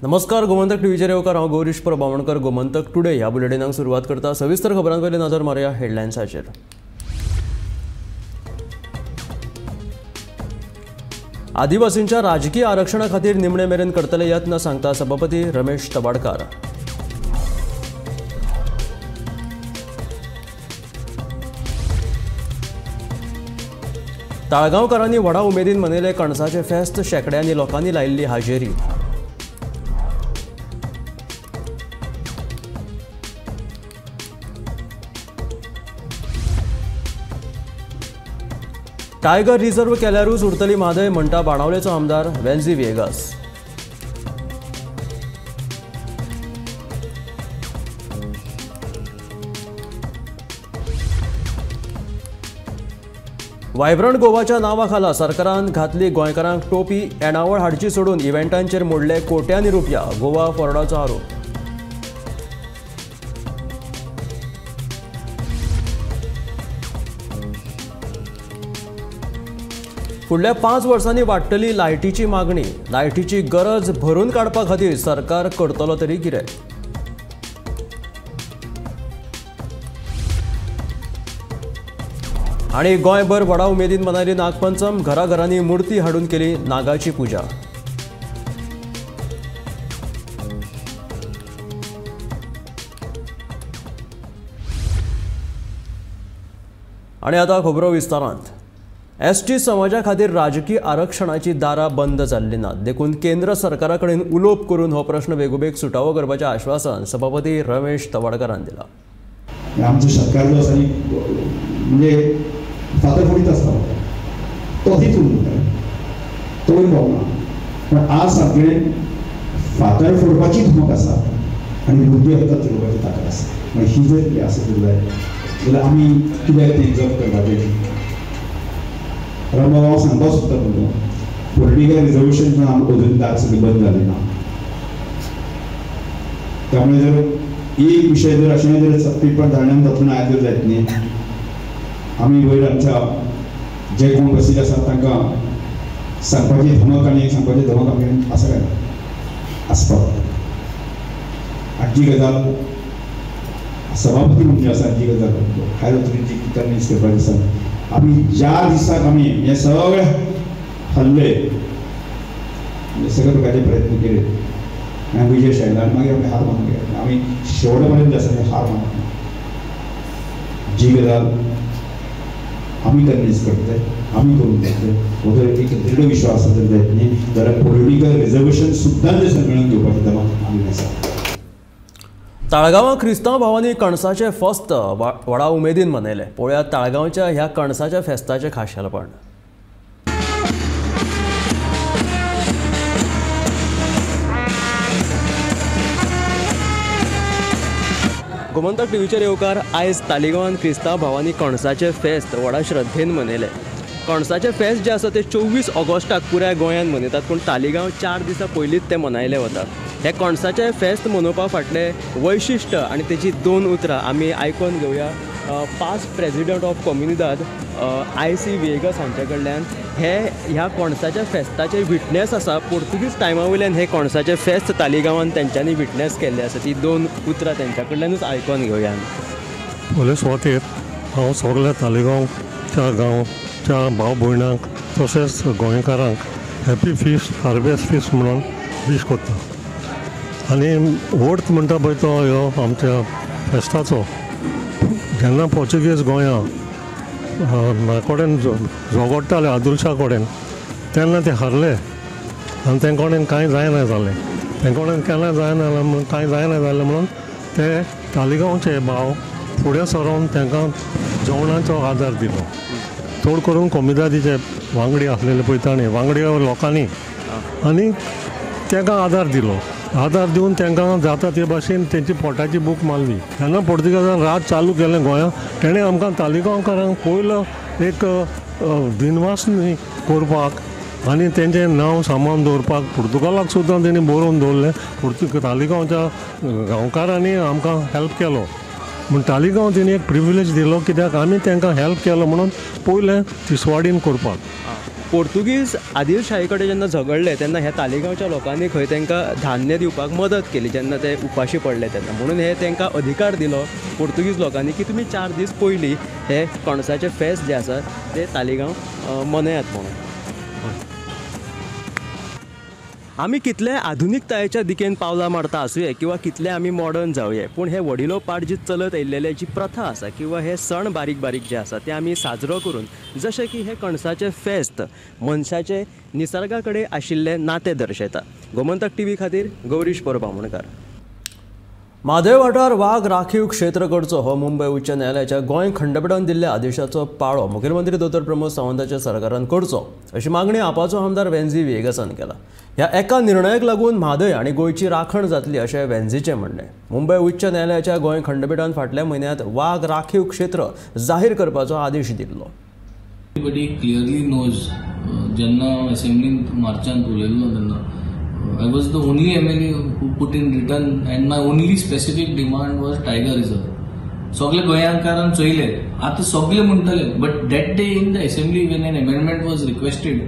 नमस्कार, गोमंतक टीव्हीचेर येवकार. हांव गौरीश प्रभावणकर. गोमंतक टुडे ह्या बुलेटिनाक सुरवात करता. सविस्तर खबरां पयलीं नजर मारया हेडलायन्साचेर. आदिवासींच्या राजकीय आरक्षणा खातीर निमणे मेरेन करतले यत्न, सांगता सभापती रमेश तवाडकार. ताळगांवकारांनी व्हडा उमेदीन मनयले कणसाचें फेस्त, शेंकड्यांनी लोकांनी लायिल्ली हाजेरी. टायगर रिझर्व्ह केल्यारूच उरतली म्हादय, म्हणटा बाणावलेचो आमदार वेन्झी व्हिएगास. वायब्रंट गोवाच्या नांवा खाला सरकारान घातली गोंयकारांक टोपी, येणावळ हाडची सोडून इव्हेंटांचेर मोडले कोट्यांनी रुपया, गोवा फॉरवर्डाचो आरोप. फुडल्या 5 वर्सांनी वाडटली लायटीची मागणी, लायटीची गरज भरून काडपा खातीर सरकार करतलो तरी कितें? आनी गोंयभर व्हडा उमेदीन मनयली नागपंचम, घराघरांनी मूर्ती हाडून केली नागाची पुजा. आनी आतां खबरो विस्तारांत. एसटी समाजा खातीर राजकीय आरक्षणाची दारां बंद जाल्ली नात, देखून केंद्र सरकारा कडेन उलोवप करून हो प्रश्न बेगोबेग सुटावो करपाचें आश्वासन सभापती रमेश तवाडकारान दिलां. आमचो शेतकार जो आसा म्हणजे फातर फोडीत आसता तो थंयच उरता, तो वयर पावना. पण आज सामकें फातर फोडपाची धमक आसा आनी बुद्धी हक्कात चलोवपाची ताकद आसा. मागीर ही जर आसत जाय जाल्यार आमी कित्याक तें जप करपाचें? रमबाब सांगपाक सोदता तुमकां, पॉलिटिकल रिजर्वेशन अजून दार सगळें बंद जालें ना. त्यामुळे जर एक विशय जर अशें जर सत्तेपण जाणून जातून आयज जर जायत न्ही, आमी वयर आमच्या जे कोण बशिल्ले आसात तांकां सांगपाची धमक आनी सांगपाची धमक आमी आसा काय आसपाक. आनी जी गजाल सभापती म्हणजे आसा, जी गजाल हायर ऑथॉरिटी कन्विन्स करपाची आसा, आमी ज्या दिसाक आमी हे सगळे हल्ले सगळे प्रकारचे प्रयत्न केले आनी विजय आयला आनी मागीर आमी हार मानून गेले. आमी शेवटा पर्यंत आसा ते हार मानत ना. जी गजाल आमी कन्विन्स करतले, आमी करूंक जातले, हो जर एक दृढ विश्वास जर जायत न्ही जाल्यार पॉलिटिकल रिजर्वेशन सुद्दां जे मेळोवन घेवपाची धमक आमी आसा. ताळगांवां क्रिस्तांव भावांनी कणसाचें फेस्त व्हडा उमेदीन मनयलें. पळोवया ताळगांवच्या ह्या कणसाच्या फेस्ताचें खाशेलपण. गोमंतक टीव्हीचेर येवकार. आयज तालिगांवान क्रिस्तांव भावांनी कणसाचें फेस्त व्हडा श्रद्धेन मनयलें. कणसाचें फेस्त जें आसा तें 24 ऑगस्टाक पुराय गोंयांत मनयतात, पूण तालिगांव 4 दिसां पयलींच तें मनयलें वता. हे कणसाचें फेस्त मनोवपा फाटलें वैशिश्ट आनी तेची 2 उतरां आमी आयकून घेवया पास्ट प्रेजिडंट ऑफ कोम्युनिदाद I.C. Viegas हांच्या कडल्यान. हे ह्या कणसाच्या फेस्ताचे विटनेस आसा. पोर्तुगीज टायमा वयल्यान हे कणसाचें फेस्त तालिगांवान तेंच्यांनी विटनेस केल्लें आसा. ती 2 उतरां तेंच्या कडल्यानूच आयकून घेवया आमी. पयले सुवातेर हांव सगल्या तालिगांवच्या गांवच्या भाव भयणांक तशेंच गोंयकारांक हॅपी फिस्ट हार्वेस्ट फिस्ट म्हणून वीश करता. आनी वर्थ म्हणटा पळय तो ह्यो आमच्या फेस्ताचो, जेन्ना पोर्चुगीज गोंया कडेन झगडटाले आदुलशा कडेन तेन्ना ते हारले आनी तें कडेन कांय जायना जालें. तें कडेन केन्ना जायना म्हणून कांय जायना जालें म्हणून ते तालिगांवचे भाव फुडें सरोन तांकां जेवणाचो आदार दिलो. चड करून कोमिदादीचे वांगडी आसलेले पळय ताणें वांगडी लोकांनी आनी तांकां आदार दिलो. आदार दिवन तांकां जाता ते भाशेन तेंची पोटाची भूक मारली. जेन्ना पोर्तुगेजान राज चालू केलें गोंयांत, तेणें आमकां तालिगांवकारांक पयलो एक दिनवास करपाक आनी तेंचें नांव सामान दवरपाक पुर्तुगालाक सुद्दां तेणी बरोवन दवरलें. तालिगांवच्या गांवकारांनी आमकां हेल्प केलो म्हूण तालिगांव तेणी एक प्रिविलेज दिलो, कित्याक आमी तांकां हेल्प केलो म्हणून पयलें तिसवाडीन करपाक. पोर्तुगीज आदिलशाही कडेन जेन्ना झगडले तेन्ना ह्या तालिगांवच्या लोकांनी खंय तांकां धान्य दिवपाक मदत केली जेन्ना ते उपाशी पडले तेन्ना, म्हणून हे तांकां अधिकार दिलो पोर्तुगीज लोकांनी की तुमी 4 दीस पयलीं हे कणसाचे फेस्त जे आसा ते तालिगांव मनयात म्हणून। आमी कितले आधुनिकतायेच्या दिकेन पावलां मारता आसुये किंवा कितले आमी मॉडर्न जावये, पूण हे वडिलो पाट जी चलत आयिल्ले जी प्रथा आसा किंवा हे सण बारीक बारीक जे आसा ते आमी साजरो करून, जशें की हे कणसाचें फेस्त मनशाचे निसर्गा कडेन आशिल्लें नातें दर्शयता। गोमंतक टीव्ही खातीर गौरीश परब आमोणकार। म्हादय वाठार वाग राखीव क्षेत्र करचो हो मुंबय उच्च न्यायालयाच्या गोंय खंडपिठान दिल्ल्या आदेशाचो पाळो मुखेलमंत्री दोतोर प्रमोद सावंताच्या सरकारान करचो अशी मागणी आपाचो आमदार वेन्झी व्हिएगासान केला। ह्या एका निर्णयाक लागून म्हादय आनी गोंयची राखण जातली अशें वेन्झीचें म्हणणें। मुंबय उच्च न्यायालयाच्या गोंय खंडपिठान फाटल्या म्हयन्यांत वाग राखीव क्षेत्र जाहीर करपाचो आदेश दिल्लो। एवरीबडी क्लियरली नोज, जेन्ना असेंब्लींत मार्चांत उलयल्लो तेन्ना I was the only MLA who put in written and my only specific demand was tiger reserve. सगळे गोंयकारान चोयले, आतां सगळे म्हणटले, but that day in the assembly when an amendment was requested,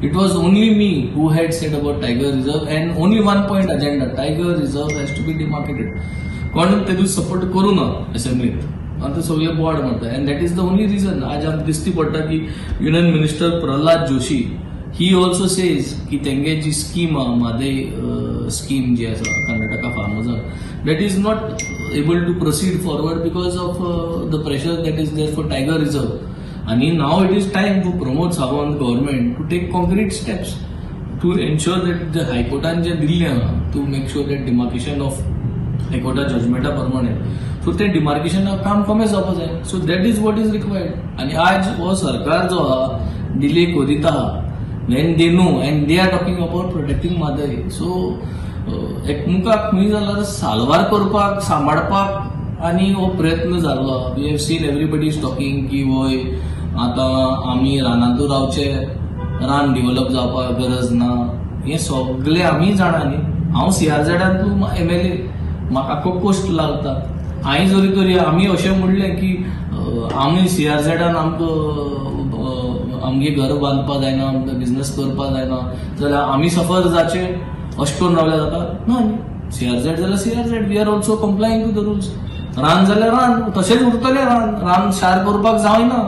it was only me who had said about tiger reserve and only one point agenda, tiger reserve has to be demarcated. कोण तेतून support करूं ना असेंब्लीत, आतां सगळे board म्हणटा and that is the only reason. आज आमकां दिसती पडटा की union minister Pralhad Joshi he also says की तेंगे जी स्कीम आहा म्हादय स्कीम जी आसा Karnataka फार्मर्सांक, that is not able to proceed forward because of the pressure that is there for tiger reserve. आनी now it is time for Pramod Sawant government to take concrete steps to ensure that जे हायकोर्टान जें दिल्लें आहा to make sure that demarcation of हायकोर्टा जजमेंटा प्रमाणे, so तें डिमार्केशनाक काम कमी जावपा जाय. So that is what is required. आनी आज हो सरकार जो आहा डिले करीत आहा when they know and they are talking about protecting Mhadei. So एकमुखाक खंय जाल्यार साल्वार करपाक सांबाळपाक आनी हो प्रयत्न जाल्लो. We have seen everybody is talking की वय आतां आमी रानांतू रावचे, रान डिवलप जावपाक गरज ना, हें सगळें आमी जाणा न्ही. हांव सीआरझेडांतू एमएलए, म्हाका आख्खो कोश्ट लागता. हांवें जरी तरी आमी अशें म्हणलें की आमी सीआरझेडान आमकां आमगे घर बांदपा जायना, आमकां बिजनस करपा जायना जाल्यार आमी सफर जाचे अशें करून रावल्यार जाता ना न्ही. सीआरझेड जाल्यार CRZ, we are also complying to the rules. रान जाल्यार रान तशेंच उरतलें, रान रान शार करपाक जायना.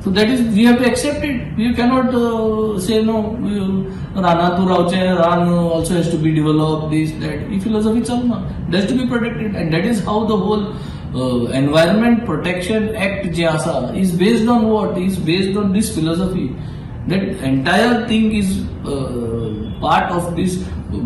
So that is we have to accept it. You cannot say no रानांतू रावचें, रान also has to be develop, this that, he philosophy चलना. That to be protected and that is how the whole environment protection act जे आसा is based on what, is based on this philosophy. That entire thing is part of this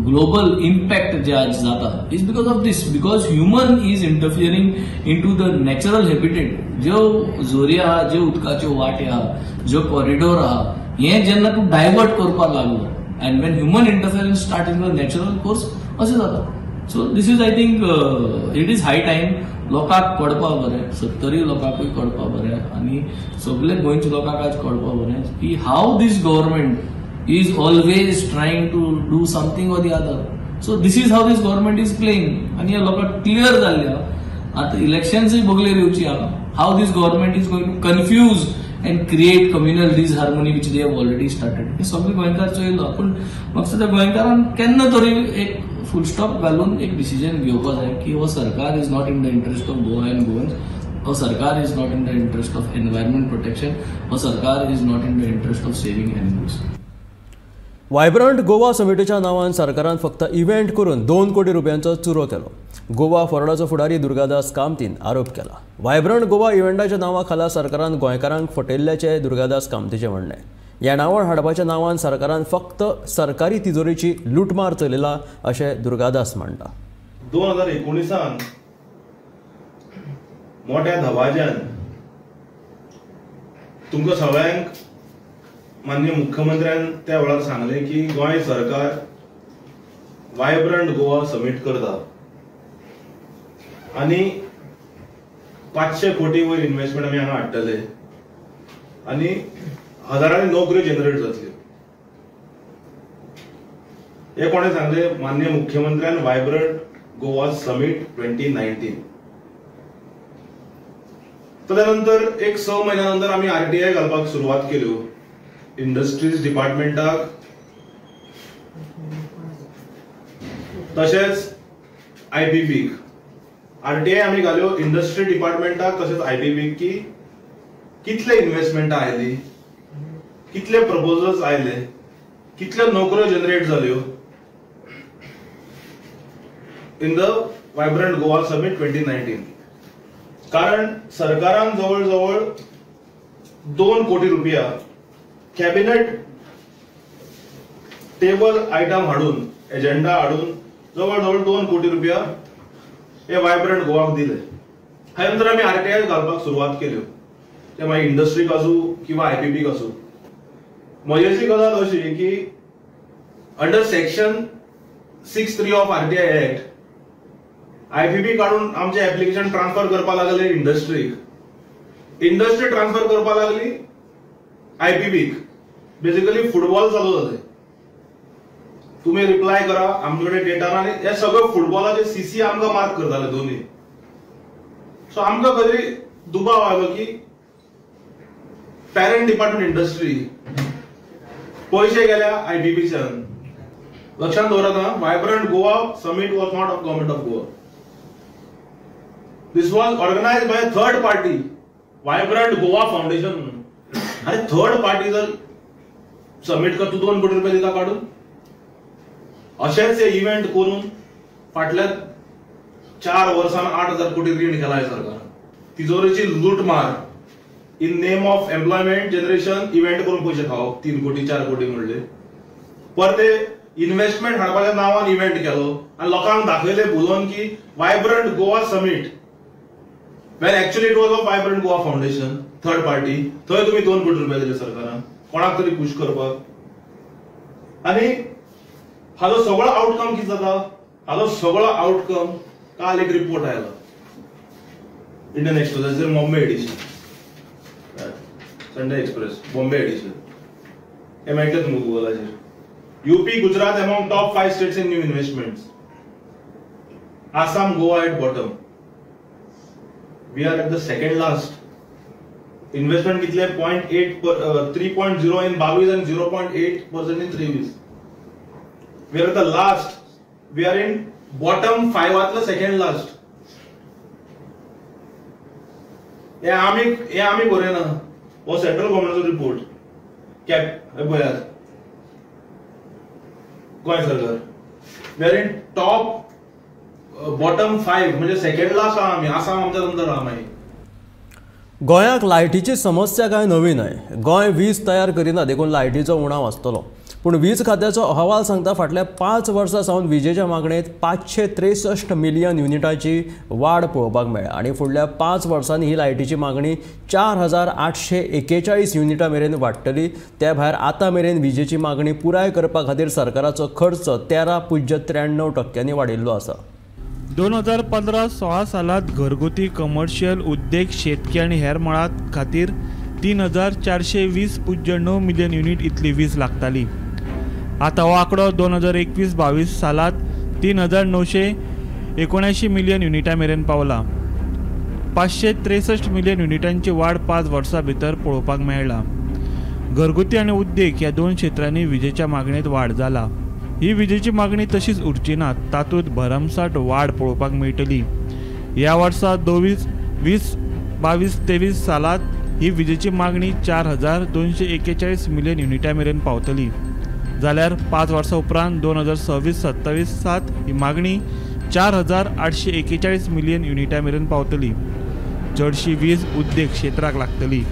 global impact जे आज जाता is because of this, because human is interfering into the natural habitat. ज्यो जोरी आहा, ज्यो उदकाच्यो वाटे आहा, ज्यो कॉरिडोर आहा, हें जेन्ना तूं डायवर्ट करपाक लागलो and when human interference start in the natural course अशें जाता. So this is I think it is high time लोकांक कळपा बरें, सत्तरी लोकांकूय कळपा बरें आनी सगळे गोंयच्या लोकांक आज कळपा बरें की how this government is always trying to do something or the other. So this is how this government is playing. आनी ह्या लोकांक क्लियर जाल्लें आहा. आतां इलेक्शन्सूय बगलेर येवची आहा. How this government is going to confuse and create communal disharmony which they have already started. हे सगळे गोंयकार चोयलो. पूण म्हाका दिसता गोंयकारान केन्ना तरी एक फुल स्टॉप घालून एक डिसिजन घेवपा जाय की हो सरकार is not in the interest of Goa and Goans, हो सरकार is not in the interest of environment protection, हो सरकार is not in the interest of saving animals. Vibrant Goa समिटीच्या नांवान सरकारान फक्त इव्हेंट करून 2 कोटी रुपयांचो चुरो केलो. गोवा फॉरवर्डाचो फुडारी दुर्गादास कामतीन आरोप केला. वायब्रंट गोवा इव्हेंटाच्या नांवा खाला सरकारान गोंयकारांक फटयल्ल्याचें दुर्गादास कामतीचें म्हणणें. येणावळ हाडपाच्या नांवान सरकारान फक्त सरकारी तिजोरीची लुटमार चलयला अशें दुर्गादास म्हणटा. 2019 मोठ्या धबाज्यान तुमकां सगळ्यांक माननीय मुख्यमंत्र्यान त्या वेळार सांगलें की गोंय सरकार वायब्रंट गोवा समीट करता आनी 500 कोटी वयर इन्व्हेस्टमेंट आमी हांगा हाडटले आनी हजारांनी नोकऱ्यो जनरेट जातल्यो. हे कोणें सांगलें? माननीय मुख्यमंत्र्यान वायब्रंट गोवा समीट 2019. तदनंतर एक 6 म्हयन्या नंतर आमी आरटीआय घालपाक सुरवात केल्यो. इंडस्ट्रीज डिपार्टमेंटाक, तशेंच आयपीबीक. आरटीआय आमी घाल्यो इंडस्ट्री डिपार्टमेंटाक तशेंच आयपीबीक की कितले इन्व्हेस्टमेंटां आयली, कितले प्रपोजल्स आयले, कितल्यो नोकऱ्यो जनरेट जाल्यो in the vibrant Goa summit 2019. कारण सरकारान जवळ जवळ 2 कोटी रुपया कॅबिनेट टेबल आयटम हाडून, एजेंडा हाडून जवळ जवळ 2 कोटी रुपया हे वायब्रंट गोवाक दिले. हाजे नंतर आमी आरटीआय घालपाक सुरवात केल्यो, ते मागीर इंडस्ट्रीक आसूं किंवा आयपीबीक आसूं. मजेची गजाल अशी की under section 6(3) of RTI act IPB काडून आमचे एप्लिकेशन ट्रान्सफर करपाक लागले इंडस्ट्रीक, इंडस्ट्री ट्रान्सफर करपाक लागली आयपीबीक. बेसिकली फुटबॉल चालू जाले, तुमी रिप्लाय करा, आमचे कडेन डेटा ना, आनी हे सगळे फुटबॉलाचे सीसी आमकां मार्क करताले दोनी. सो आमकां खंय तरी दुबाव आयलो की पॅरंट डिपार्टमेंट इंडस्ट्री, पयशे गेल्या आयपीबीच्यान. लक्षात दवरात हा, vibrant Goa summit was not of government of Goa. This was organized by a third party, Vibrant Goa Foundation. अरे थर्ड पार्टी जर सबमिट कर, तू 2 कोटी रुपये दिता काडून. अशेच हे इव्हेंट करून फाटल्या 4 वर्सां 8,000 कोटी रीण केला सरकार. तिजोरेची लूटमार in name of employment generation event करून पयशे खावप, 3 कोटी 4 कोटी म्हणले. परते इन्व्हेस्टमेंट हाडपाच्या नांवान इव्हेंट केलो आनी लोकांक दाखयले भुलोवन की vibrant Goa summit, when actually it was a Vibrant Goa Foundation, third party. थंय तुम्ही 2 कोटी रुपये दिले सरकारान कोणाक तरी पुश करपाक. आनी हाजो सगळो आउटकम कितें जाता, हाजो सगळो आउटकम काल एक रिपोर्ट आयलो Indian एक्सप्रेसाचेर, Bombay edition, Sunday Express Bombay edition, हें मेळटलें तुमकां गुगलाचेर. UP, Gujarat among top 5 states in new investments, Assam, Goa at bottom. We are at the second last. Investment कितले 3.0 in 22 and 0.8% in 23. We are at the last. We are in bottom 5 आतलं second last. हे आमी बरयना, हो central गव्हर्नमेंटाचो report. Cap पळयात, गोंय सरकार we are in top bottom 5, म्हणजे second last आहा आमी. आसाम आमच्या नंतर आहा. मागीर गोंयाक लायटीची समस्या कांय नवी न्हय. गोंय वीज तयार करिना देखून लायटीचो उणाव आसतलो. पूण वीज खात्याचो अहवाल सांगता फाटल्या 5 वर्सां सावन विजेच्या मागणेंत 563 मिलियन युनिटाची वाड पळोवपाक मेळ्ळ्या आनी फुडल्या 5 वर्सांनी ही लायटीची मागणी 4,841 युनिटां मेरेन वाडटली. त्या भायर आतां मेरेन विजेची मागणी पुराय करपा खातीर सरकाराचो खर्च 13.93% वाडिल्लो आसा. 2015-16 सालात घरगुती, कमर्शियल, उद्देग, शेतकी आनी हेर मळां खातीर 3,420.9 मिलियन युनिट इतली वीज लागताली. आतां हो आंकडो 2021-22 सालात 3,979 मिलियन युनिटां मेरेन पावला. 563 मिलियन युनिटांची वाड 5 वर्सां भितर पळोवपाक मेळ्ळा. घरगुती आनी उद्देग ह्या 2 क्षेत्रांनी विजेच्या मागणेंत वाड जाला. ही विजेची मागणी तशीच उरची ना, तातूंत भरमसाठ वाड पळोवपाक मेळटली. ह्या वर्सा 20, 22, 23 सालात ही विजेची मागणी 4,241 मिलियन युनिटां मेरेन पावतली. जाल्यार 5 वर्सां उपरांत 2026-27 सात ही मागणी 4,841 मिलियन युनिटां मेरेन पावतली. चडशी वीज उद्देग क्षेत्राक लागतली.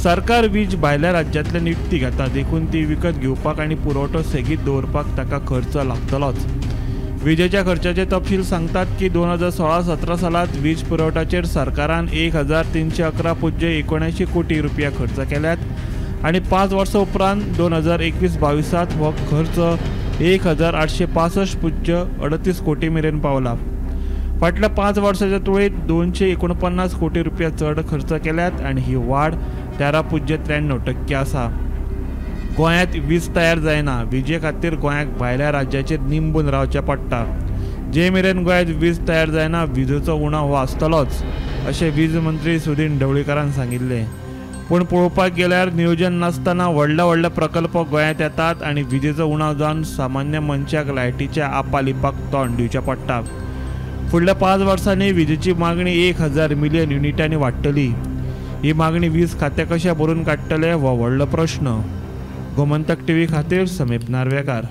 सरकार वीज भायल्या राज्यांतल्यान विकती घेता, देखून ती विकत घेवपाक आनी पुरवठो सेगीत दवरपाक ताका खर्च लागतलोच. विजेच्या खर्चाचे तपशील सांगतात की 2016-17 सालात वीज पुरवठ्याचेर सरकारान 1,311.79 कोटी रुपया खर्च केल्यात आनी 5 वर्सां उपरांत 2021-22 हो खर्च 1,865.38 कोटी मेरेन पावला. फाटल्या 5 वर्साच्या तुळेंत 249 कोटी रुपया चड खर्च केल्यात आनी ही वाड 13.93% आसा. गोंयांत वीज तयार जायना, विजे खातीर गोंयाक भायल्या राज्याचेर निंबून रावचें पडटा. जे मेरेन गोंयांत वीज तयार जायना विजेचो उणाव हो आसतलोच, अशें वीज मंत्री सुदिन ढवळीकारान सांगिल्लें. पूण पळोवपाक गेल्यार नियोजन नासतना व्हडले व्हडले प्रकल्प गोंयांत येतात आनी विजेचो उणाव जावन सामान्य मनशाक लायटीच्या आपालिपाक तोंड दिवचें पडटा. फुडल्या 5 वर्सांनी विजेची मागणी 1000 मिलियन युनिटांनी वाडटली. ही मागणी वीज खातें कशें भरून काडटलें हो व्हडलो प्रश्न. गोमंतक टीव्ही खातीर समीप नार्वेकार.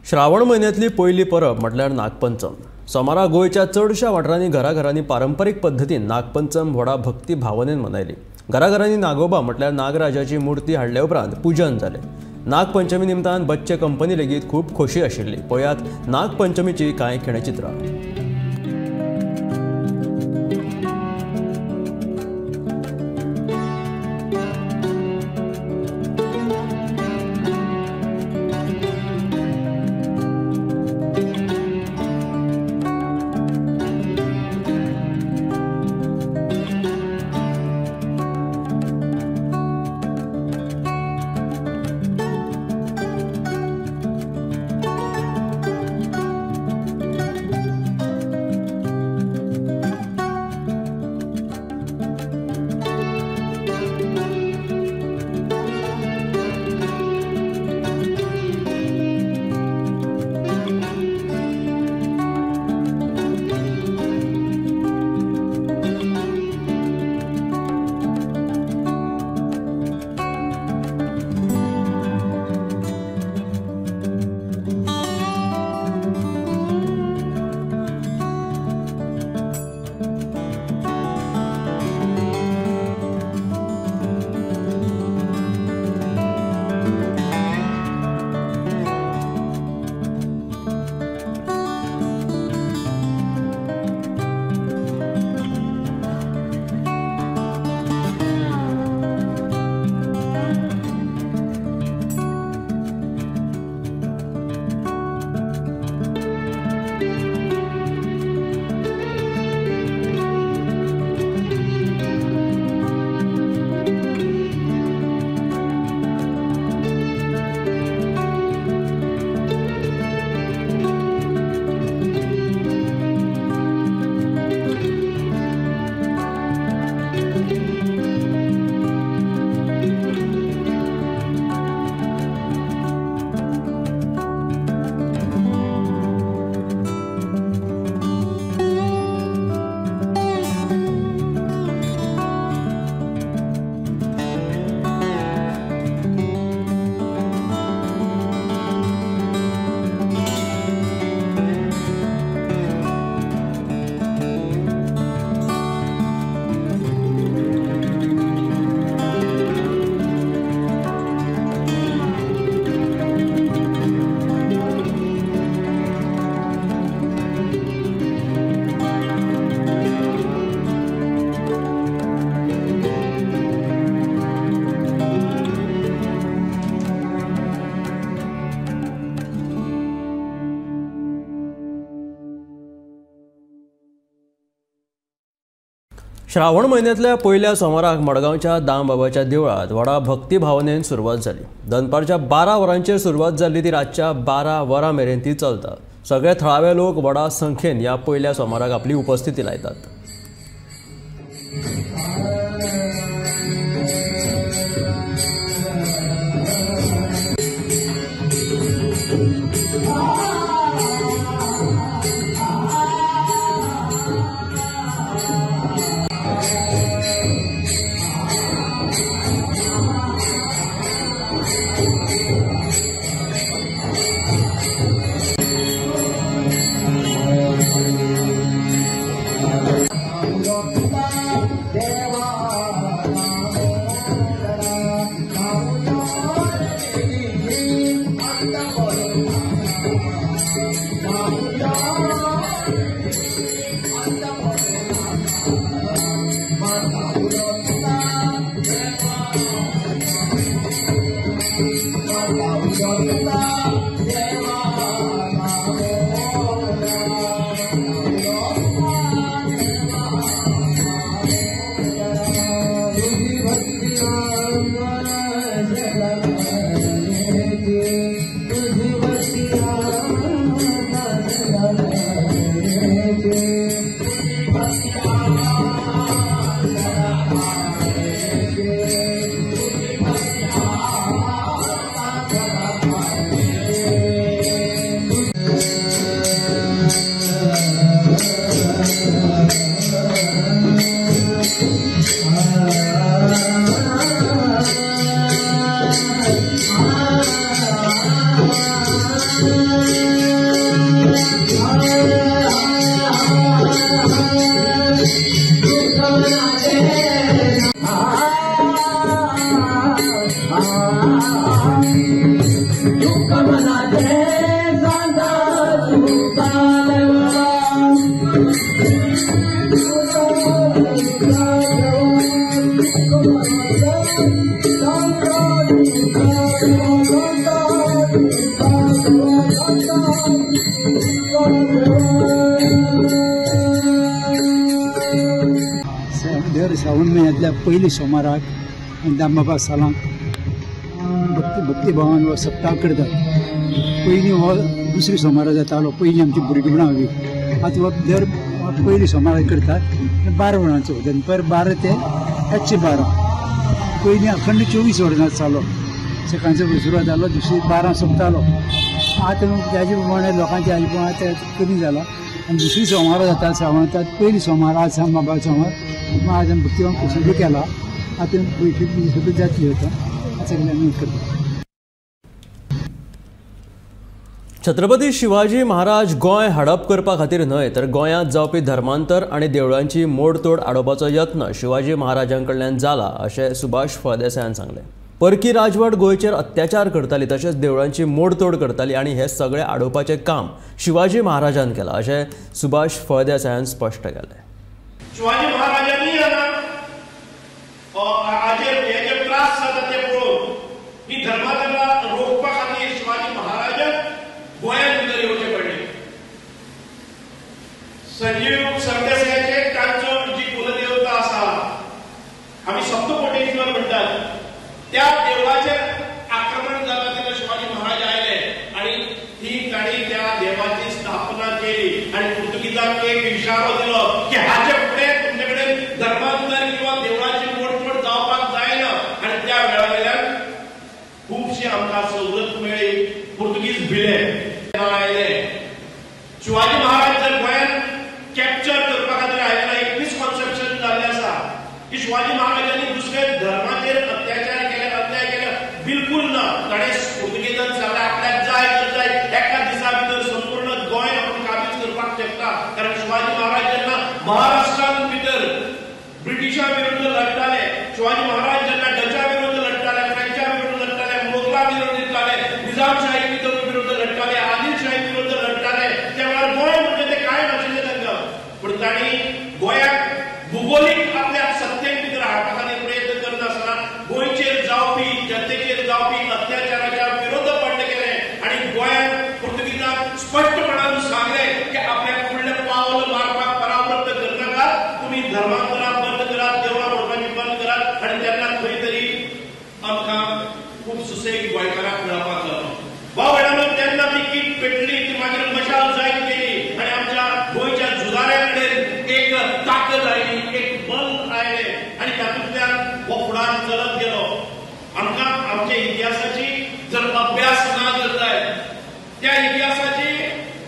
श्रावण म्हयन्यांतली पयली परब म्हटल्यार नागपंचम. सोमारा गोंयच्या चडशा वाठारांनी घराघरांनी पारंपरीक पद्दतीन नागपंचम व्हडा भक्ती भावनेन मनयली. घराघरांनी नागोबा म्हटल्यार नागराजाची मूर्ती हाडल्या उपरांत पूजन जालें. नागपंचमी निमतान बच्चे कंपनी लेगीत खूब खोशी आशिल्ली. पळयात नागपंचमीची कांय खिणचित्रां. श्रावण म्हयन्यांतल्या पयल्या सोमाराक मडगांवच्या दामबाबाच्या देवळांत व्हडा भक्तिभावनेन सुरवात जाली. दनपारच्या 12 वरांचेर सुरवात जाल्ली ती रातच्या 12 वरां मेरेन ती चलता. सगळे थळावे लोक व्हडा संख्येन ह्या पयल्या सोमाराक आपली उपस्थिती लायतात. श्रावण म्हयन्यांतल्या पयली सोमाराक दामबाबा सालांक भक्तिभावान हो सप्ताह करतात. पयलीं हो दुसरी सोमारा जातालो, पयलीं आमची भुरगेपणां हवी. आतां हो दर पयली सोमारा करतात 12 वरांचो, दनपार 12 ते रातचे 12. पयलीं अखंड 24 वरां जातालो, सकाळचो सुरवात जालो, दुसरी 12 सोंपतालो. आतां ताजे प्रमाणे लोकांचे हाजे प्रमाणे कमी जाला आनी दुसरी सोमारा जाता श्रावणांत पयली सोमार आज दामबाबा सोमार. आज आमी भक्तिभावान सुरू केला. आतां पयशे सगळी जातली आतां सगळें आमी करता. छत्रपती शिवाजी महाराज गोंय हडप करपा खातीर न्हय तर गोंयांत जावपी धर्मांतर आनी देवळांची मोडतोड आडोवपाचो यत्न शिवाजी महाराजां कडल्यान जाला अशें सुभाष फळदेसायान सांगलें. परकी राजवट गोंयचेर अत्याचार करताली तशेंच देवळांची मोडतोड करताली आनी हे सगळें आडोवपाचें काम शिवाजी महाराजान केलां अशें सुभाष फळदेसायान स्पश्ट केलें. शिवाजी महाराजांनी त्रास जाता ते पळोवन ही धर्मांतरा रोखपा खातीर शिवाजी महाराजान गोंयांत भितर येवचें पडलें. संजीव सरदेसायाचे तांचो जी कुलदेवता आसा, आमी सप्तकोटेश्वर म्हणटात, त्या देवळाचेर आक्रमण जाता तेन्ना शिवाजी महाराज आयले आनी ती तांणी त्या देवाची स्थापना केली आनी पुर्तुगीजांक एक इशारो दिलो की हाचे फुडें तुमचे कडेन धर्मांतर किंवा देवळाची मोडतोड जावपाक जायना. आनी त्या वेळा वयल्यान खुबशी आमकां सवलत मेळ्ळी. पुर्तुगीज भिले आयले. शिवाजी महाराज जर गोंयांत कॅप्चर करपा खातीर आयले, एक मिसकॉन्सेप्शन जाल्लें आसा की शिवाजी महाराजांनी दुसऱ्या धर्माचेर अत्याचार केले, अन्याय केले, बिलकुल ना. ताणें पुर्तुगेजान सांगलें आपल्याक जाय तर जाय, एका दिसा भितर संपूर्ण गोंय आपूण काबीज करपाक शकता. कारण शिवाजी महाराज जेन्ना महाराष्ट्रान भितर ब्रिटिशां विरुद्ध लढटाले, शिवाजी महाराज जेन्ना डचा विरुद्ध लढटाले, फ्रेंचा विरुद्ध लढटाले, मोगला विरुद्ध लढटाले, निजामशाही विरुद्ध लढटाले, आदिलशाही विरुद्ध लढटाले, त्या वेळार गोंय म्हणजे ते कांय नाशिल्लें तांकां. पूण तांणी गोंयाक भुगोलीक आपल्या सत्तेन भितर हाडपा खातीर प्रयत्न करनासतना गोंयचेर जावपी जनतेचेर जावपी अत्याचाराच्या विरोध बंड केलें आनी गोंयांत पुर्तुगीजांक स्पश्टपणान सांगलें की आपल्याक फुडलें पावल मारपाक परावृत्त करनाकात, तुमी धर्मांतरां बंद करात, देवळां मोडपाची बंद करात. आनी तेन्ना खंय तरी आमकां खूब सुसेग गोंयकारांक मेळपाक जालो. भाव भयणांनो, तेन्ना ती कीट पेटली, ती मागीर मशाल जायत गेली आनी आमच्या गोंयच्या झुजाऱ्यां कडेन एक ताकद आयली, एक बल आयलें आनी तातूंतल्यान हो फुडार चलत गेलो. आमकां आमच्या इतिहासाची जर अभ्यास ना जर जायत, त्या इतिहासाची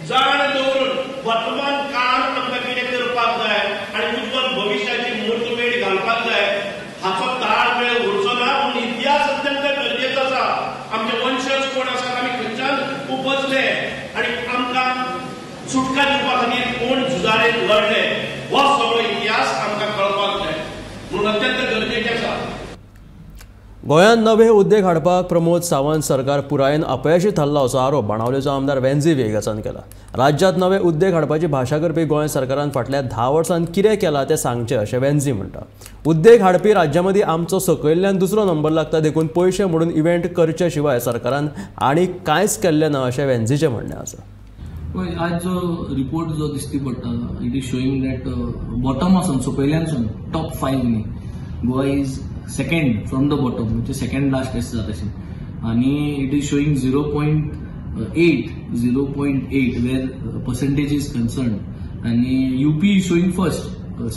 जाण दवरून वर्तमान काळांत आमकां कितें करपाक जाय आनी उज्ज्वल भविश्याची मुहूर्तमेढ घालपाक जाय, हाचो ताळमेळ उरचो ना. म्हणून इतिहास अत्यंत गरजेचो आसा. आमचे वंशज कोण आसात, आमी खंयच्यान उपजले आनी आमकां सुटका दिवपा खातीर कोण झुजारे लढले, हो सगळो इतिहास आमकां कळपाक जाय. म्हणून अत्यंत गरजेचें आसा. गोंयांत नवे उद्देग हाडपाक प्रमोद सावंत सरकार पुरायेन अपयशी थारला असो आरोप बाणावलेचो आमदार वेन्झी व्हिएगासान केला. राज्यांत नवे उद्देग हाडपाची भाशा करपी गोंय सरकारान फाटल्या 10 वर्सांत कितें केलां तें सांगचें अशें वेन्झी म्हणटा. उद्देग हाडपी राज्यां मदीं आमचो सकयल्ल्यान दुसरो नंबर लागता, देखून पयशे म्हणून इव्हेंट करचे शिवाय सरकारान आनी कांयच केल्लें ना अशें वेन्झीचें म्हणणें आसा. पळय, आज जो रिपोर्ट जो दिश्टी पडटा, it is showing that bottom आसून सकयल्यानसून टॉप 5 न्ही, Goa is second from the bottom, म्हणजे सेकंड लास्ट अशें जाता अशें. आनी it is showing 0.8 where percentage is concern. आनी UP is showing first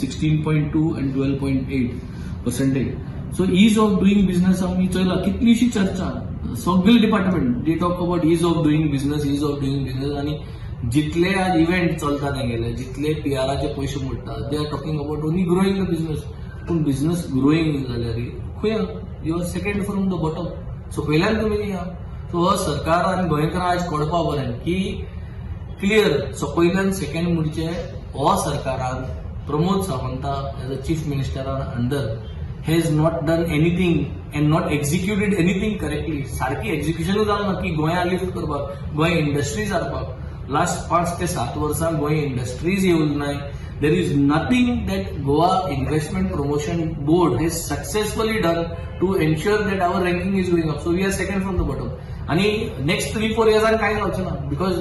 16.2 and 12.8%. So ease of doing business आमी चोयला, कितलीशी चर्चा सगळे department they talk about ease of doing business, ease of doing business. आनी जितले आज इव्हेंट चलता तेंगेले, जितले पीआराचे पयशे मोडटा, they are talking about only growing the business. पूण बिझनस ग्रोईंग जाल्यार खंय you are second from the bottom, सकयल्यान तुमी या. सो हो सरकार आनी गोंयकारां आयज कळपा बरें की क्लियर सकयल्यान सेकंड म्हणचे हो सरकारान प्रमोद सावंता एज अ चीफ मिनिस्टरान under has not done anything and not executed anything correctly. सारकी एक्झिक्युशनूच जालें ना की गोंया लिफ्ट करपाक, गोंय इंडस्ट्रीज हाडपाक. लास्ट 5 ते 7 वर्सां गोंय इंडस्ट्रीज येवंक नाय. There is nothing that Goa Investment Promotion Board has successfully done to ensure that our ranking is going up. So we are second from the bottom. आणि नेक्स्ट 3-4 इयर्सान कांय जावचें ना, because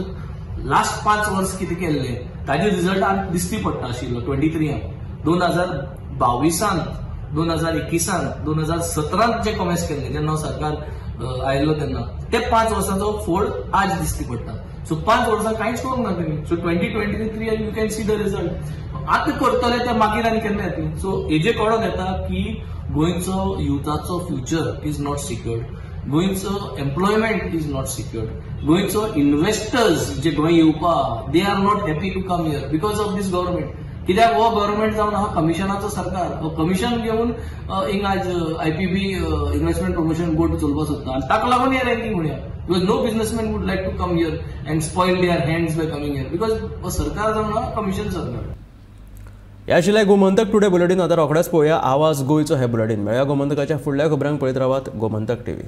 last 5 वर्स कितें केल्लें ताजे रिजल्ट दिश्टी पडटा आशिल्लो 23 2022 2021 2017 जे कॉमेस केल्ले जेन्ना सरकार आयलो तेन्ना ते 5 वर्सांचो फोड आज दिसती पडटा. सो 5 वर्सां कांयच करूंक ना तुमी. So 2023 you can see the result. आतां करतले ते मागीर आनी केन्ना येतले. सो हेजे कळोन येता की गोंयचो युथाचो फ्युचर is not secured, गोंयचो एम्प्लॉयमेंट is not secured, गोंयचो इन्व्हेस्टर्स जे गोंय येवपा they are not happy to come here because of this government. कित्याक हो गव्हर्मेंट जावन आहा कमिशनाचो सरकार, हो कमिशन घेवन हिंगा आयज IPB investment promotion board चलोवपाक सोदता आनी ताका लागून हे रँकींग म्हणया. Because no businessman would like to come here and spoil their hands by coming here because हो सरकार जावन आहा कमिशन सरकार. ह्या शिवाय गोमंतक टुडे बुलेटीन आतां रोखडेच पळोवया आवाज गोंयचो हे बुलेटीन. मेळया गोमंतकाच्या फुडल्या खबरांक. पळयत रावात गोमंतक टीव्ही.